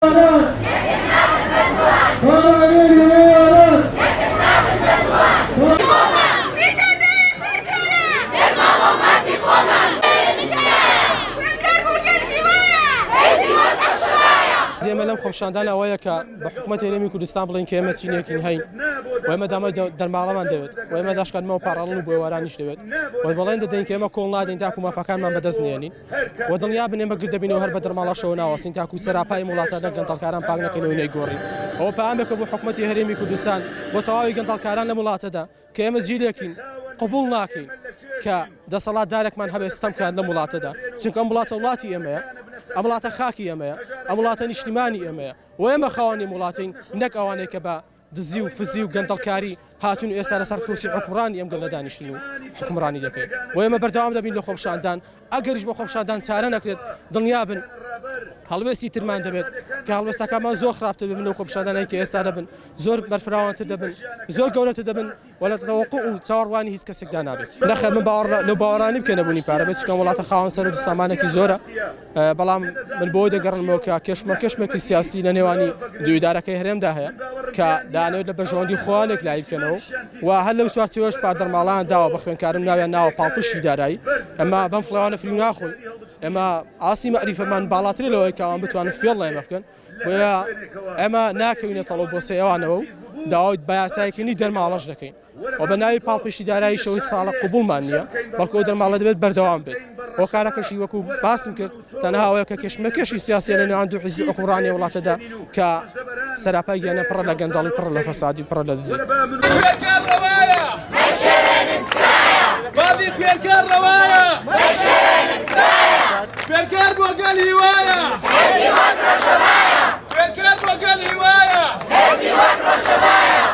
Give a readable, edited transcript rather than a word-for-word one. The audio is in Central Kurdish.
ئێمە لەم خۆپیشاندانە ئەوەیە کە بە حکوومەتی هەرێمی کوردستان بڵێین کە ئێمە چینێکین هەین و ئێمە دامای دەرماڵەمان دەوێت و ئێمە داشکاندنەوە پاڕاڵن و بۆ ئێوارانیش دەوێت و بەڵێن دەدەین کە ئێمە کۆڵ نادەین تاکو مافەکانمان بەدەست نێنین و دڵنیا بن ئێمە گرد دەبینەوە هەر بە دەرماڵەشەوە ناوەستین تاکو سەراپای ئەم وڵاتە لە گەندەڵکاران پاک نەکەینەوە و نەیگۆڕین. ئەوە پەیامێکە بۆ حکومەتی هەرێمی کوردستان، بۆ تەواوی گەندەڵکاران لەم وڵاتەدا کە ئێمە جیلێکین قبوڵ ناکەین کە دەسەڵاتدارێکمان هەبێت ستەم بکات لەم وڵاتەدا، چونکە ئەم وڵاتە وڵاتی ئێمەیە، ئەم وڵاتە خاکی ئێمەیە، ئەم وڵاتە نیشتیمانی ئێمەیە و ئێمە خاوەنی ئەم وڵاتەین نەک ئەوانەی کە بە دزی و فزی و گەندەڵکاری هاتوون و ئێستا لەسەر کورسی حوکمڕانی ئەم گەلە دانیشتوون و حوکمڕانی دەکەین. بۆ ئێمە بەردەوام دەبین لە خۆپیشاندان، ئەگەریش بە خۆپیشاندان چارە نەکرێت دڵنیابن هەڵوێستی ترمان دەبێت کە هەڵوێستەکانمان زۆر خراپتر دەبن لەو خۆپیشاندانەی کە ئێستا دەبن، زۆر بەرفراوانتر دەبن، زۆر گەورەتر دەبن و لە تەوەقوع و چاوەڕوانی هیچ کەسێکدا نابێت. نەخێر من باوەڕ لەو باوەڕە نیم کە نەبوونی پارە بێت، چونکە ئەم وڵاتە خاوەن سەروەت و سامانێکی زۆرە. بەڵام من بۆی دەگەڕێنمەوە کە کێشمەکێشمێکی سیاسی لە نێوانی دوو ئیدارەکەی هەرێمدا هەیە کە دەیانەوێت لە بەرژەوەندی خۆیان یەکلایی بکەنەوە و هەر لەو چوارچێوەش پاردەرماڵەیان داوە بە خوێندکارن ناویان ناوە پاڵپشتی دارایی. ئێمە بەم فڵێوانە فریو ناخۆین. ئێمە ئاستی مەعریفەمان باڵاترە لەوەی کە ئەوان بتوانن فێڵ لە ئێمە بکەن. بۆیە ئێمە ناکەوینە تەڵە و بۆسەی ئەوانەوە و داوای بەیاساییکردنی دەرماڵەش دەکەین. و بە ناوی پاڵپشتی داراییشەوە هیچ ساڵە قبوڵمان نییە، بەڵکو ئەو دەرماڵە دەبێت بەردەوام بێت. هۆکارەکەشی وەکو باسم کرد تەنها ئەوەیە کە کێشمەکێشی سیاسییە لە نێوان دوو حیزبی حوکمڕانی وڵاتەدا کە سەراپای گیانیان پڕە لە گەندەڵی و پڕە لە فەسادی و پڕە لە دزی. خوێندکار ڕەوایە مافی خوێندکار ڕەوایە خوێندکار بۆ گەل هیوایە.